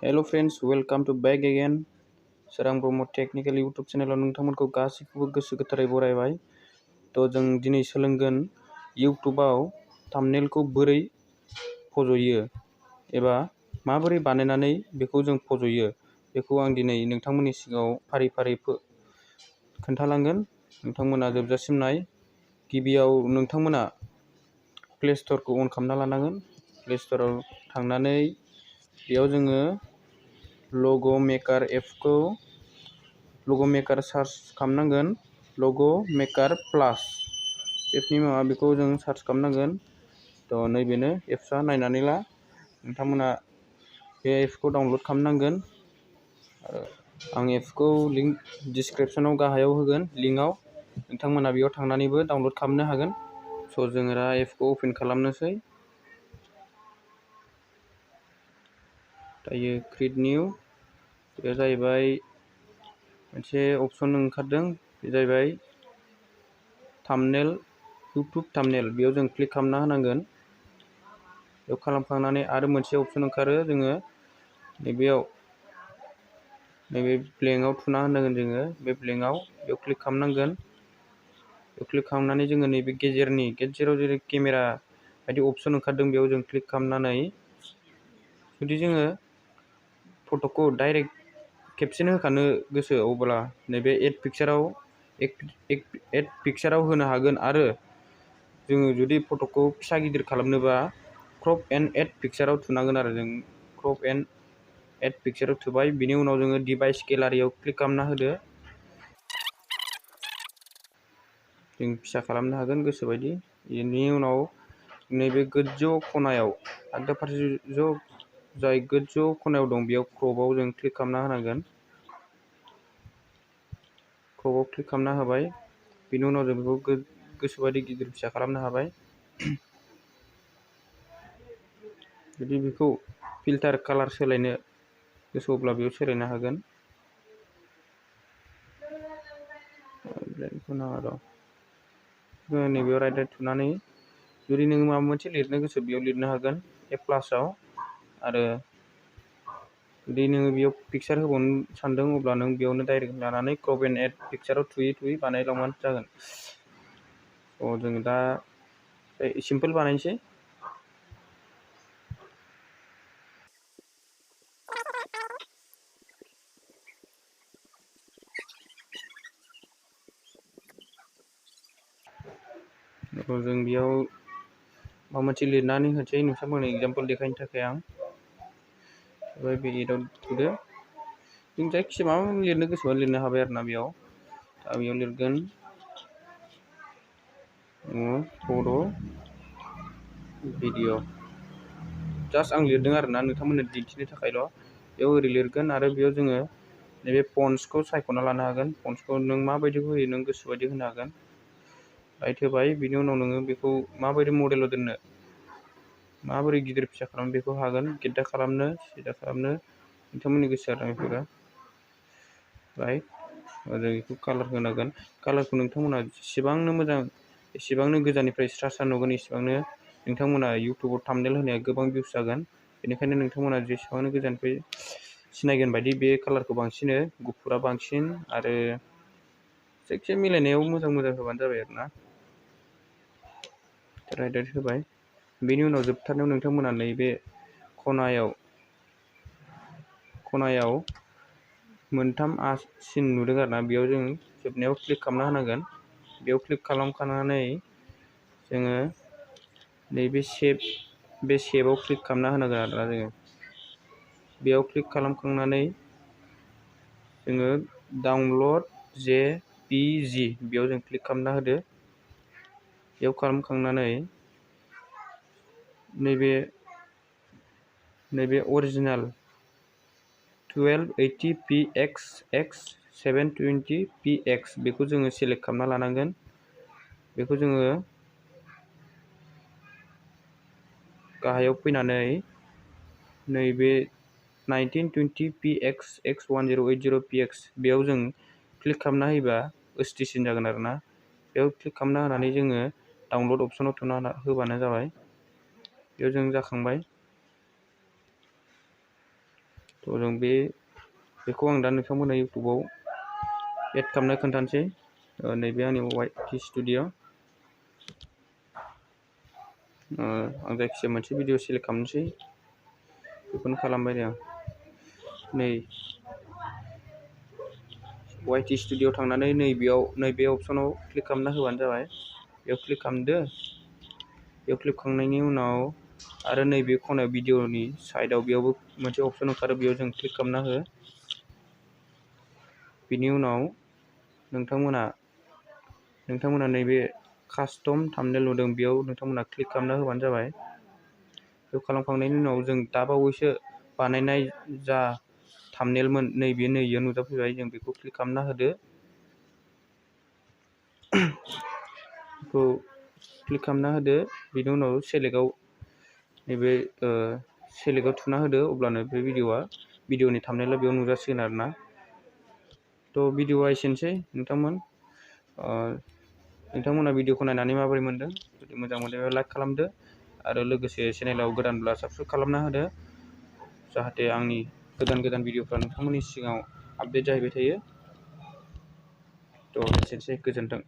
हेल' friends welcome two बेक eigen सोरां Brahma technical YouTube चेनेलाव नोंथांमोनखौ गासैखौबो गोसो गोथारै बरायबाय। जों दिनै सोलोंगोन इउटुबाव थाम्बनेलखौ बोरै फज'यो एबा माबोरै बानायनानै बेखौ जों फज'यो बेखौ आं दिनै नोंथांमोननि सिगाङाव फारि फारि खोन्थालांगोन। नोंथांमोना जोबजासिम नाय। गिबियाव नोंथांमोना प्ले स्ट'रखौ अन खालामना लानांगोन। प्ले स्ट'राव थांनानै बेयाव जोङो लग' मेकार एपखौ लग' मेकार सार्च खालामनांगोन। लग' मेकार प्लास एपनि माबा बेखौ जों सार्च खालामनांगोन। नैबेनो एप्सआ नायनानै ला। नोंथांमोना बे एपखौ डाउनलड खालामनांगोन। आं एपखौ लिंक डिसक्रिपसनाव गाहायाव होगोन लिंकआव। नोंथांमोना बेयाव थांनानैबो डाउनलड खालामनो हागोन। जोङो दा एपखौ अपेन खालामनोसै। दायो क्रिएट निउ बे जाहैबाय मोनसे अपसन ओंखारदों। बे जाहैबाय थाम्बनेल इउटुब थाम्बनेल। बेयाव जों क्लिक खालामना होनांगोन। बेयाव खालामखांनानै आरो मोनसे अपसन ओंखारो। जोङो नैबे ब्लेंकआव थुना होनांगोन। जोङो बे ब्लेंकआव बेयाव क्लिक खालामनांगोन। बेयाव क्लिक खालामनानै जोङो नैबे गेजेराव जेरै केमेरा बायदि अपसन ओंखारदों बेयाव जों क्लिक खालामनानै जुदि जोङो फट'खौ डाइरेक्ट खेबसेनो होखानो गोसो अब्ला नैबे एड पिक्साराव होनो हागोन। आरो जोङो जुदि फट'खौ फिसा गिदिर खालामनोबा क्रप एन्ड एड पिक्साराव थुनांगोन। आरो जों क्रप एन्ड एड पिक्साराव थुबाय। बिनि उनाव जोङो डिभाइस गेलारियाव क्लिक खालामना होदो। जों फिसा खालामनो हागोन गोसोबायदि। बेनि उनाव नैबे गोजौ खनायाव आगदा फारसे जाय गोजौ खनायाव दं बेयाव क्रपआव जों क्लिक खालामना होनांगोन। क्रपआव क्लिक खालामना होबाय। बेनि उनाव जों बेखौ गोसोबायदि गिदिर फिसा खालामनो हाबाय। जुदि बेखौ फिल्टार कालार सोलायनो गोसोब्ला बेयाव सोलायनो हागोन। नैबेयाव राइट थुनानै जुदि नोङो माबा मोनसे लिरनो गोसो बेयाव लिरनो हागोन ए प्लासआव। आरो जुदि नोङो बेयाव पिक्सार होबावनो सानदों अब्ला नों बेयावनो डाइरेक्ट लानानै क्रप एन्ड एड पिक्साराव थुयै बानायलांबानो जागोन। जोङो दा सिम्पोल बानायनोसै। जों बेयाव माबा मोनसे लिरनानै होनोसै नोंथांमोननो एगजाम्पोल देखायनो थाखाय। आं बे एडआव थुदो। जों जायखिजाया माबा लिरनो गोसोबा लिरनो हाबाय आरोना बेयाव। दा बेयाव लिरगोन फट' भिडिअ। जास्ट आं लिरदों आरोना नोंथांमोननो दिन्थिनो थाखायल'। बेयाव ओरै लिरगोन। आरो बेयाव जोङो नैबे फन्ट्सखौ सायख'ना लानो हागोन। फन्ट्सखौ नों माबायदिखौ होयो नों गोसोबायदि होनो हागोन। राइट होबाय। बिनि उनाव नोङो बेखौ माबायदि मडेलाव दोननो माबोरै गिदिर फिसा खालामनो बेखौ हागोन। गेद्दा खालामनो सिदा खालामनो नोंथांमोननि गोसो आरो बेफोरो। राइट जों बेखौ कालार होनांगोन। कालारखौ नोंथांमोना जेसेबांनो मोजां एसेबांनो गोजाननिफ्राय स्रा नुगोन एसेबांनो नोंथांमोना इउटुबाव थाम्बनेल होनाया गोबां भिउस जागोन। बेनिखायनो नोंथांमोना जेसेबांनो गोजाननिफ्राय सिनायगोन बायदि बे कालारखौ बांसिन गुफुरा बांसिन। आरो जायखिजाया मिलायनायाव मोजां होबानो जाबाय आरोना। राइट होबाय। बेनि उनाव जोबथारनायाव नोंथांमोना नैबे खनायाव मोनथाम सिन नुदों आरोना। बेयाव जों जोबनायाव क्लिक खालामना होनांगोन। बेयाव क्लिक खालामखांनानै जोङो नैबे सेपआव क्लिक खालामना होनांगोन आरोना। जोङो बेयाव क्लिक खालामखांनानै जोङो डाउनलड JPG बेयाव जों क्लिक खालामना होदो। बेयाव खालामखांनानै नैबे अरिजिनाल 1280px/720px बेखौ जोङो सेलेक्ट खालामना लानांगोन। बेखौ जोङो गाहायाव फैनानै नैबे 1920px/1080px बेयाव जों क्लिक खालामना होयोबा ओसटिसिन जागोन आरोना। बेयाव क्लिक खालामना होनानै जोङो डाउनलड अपसनाव थुना होबानो जाबाय। बेयाव जों जाखांबाय। थ' जों बेखौ आं दा नोंथांमोननो इउटुबाव एड खालामनो खोन्थानोसै। नैबे आंनि YT स्टुडिअ। आं जायखिजाया मोनसे भिडिअ सेलेक्ट खालामनोसै, बेखौनो खालामबाय दे आं। नै YT स्टुडिअ थांनानै नैबे अपसनाव क्लिक खालामना होबानो जाबाय। बेयाव क्लिक खालामदो। बेयाव क्लिक खालामनायनि उनाव आरो नैबे खनायाव भिडिअनि साइडआव बेयावबो मोनसे अपसन ओंखारो, बेयाव जों क्लिक खालामना हो। बिनि उनाव नोंथांमोना नैबे कास्टम थाम्बनेल नुदों, बेयाव नोंथांमोना क्लिक खालामना होबानो जाबाय। बेयाव खालामखांनायनि उनाव जों दाबावैसो बानायनाय जा थाम्बनेलमोन नैयो नुजाफैबाय, जों बेखौ क्लिक खालामना होदो। बेखौ क्लिक खालामना होदो। बिनि उनाव नैबे सेलेक्टआव थुना होदो, अब्लानो बे भिडिअनि थाम्बनेला बेयाव नुजासिगोन आरोना। थ' भिडिअआ एसेनोसै नोंथांमोना भिडिअखौ नायनानै माबोरै मोनदों? जुदि मोजां मोनदोंबा लाइक खालामदो आरो लोगोसे चेनेलाव गोदानब्ला साबस्क्राइब खालामना होदो, जाहाथे आंनि गोदान भिडिअफ्रा नोंथांमोननि सिगाङाव आपडेट जाहैबाय थायो। थ' एसेनोसै, गोजोन्थों।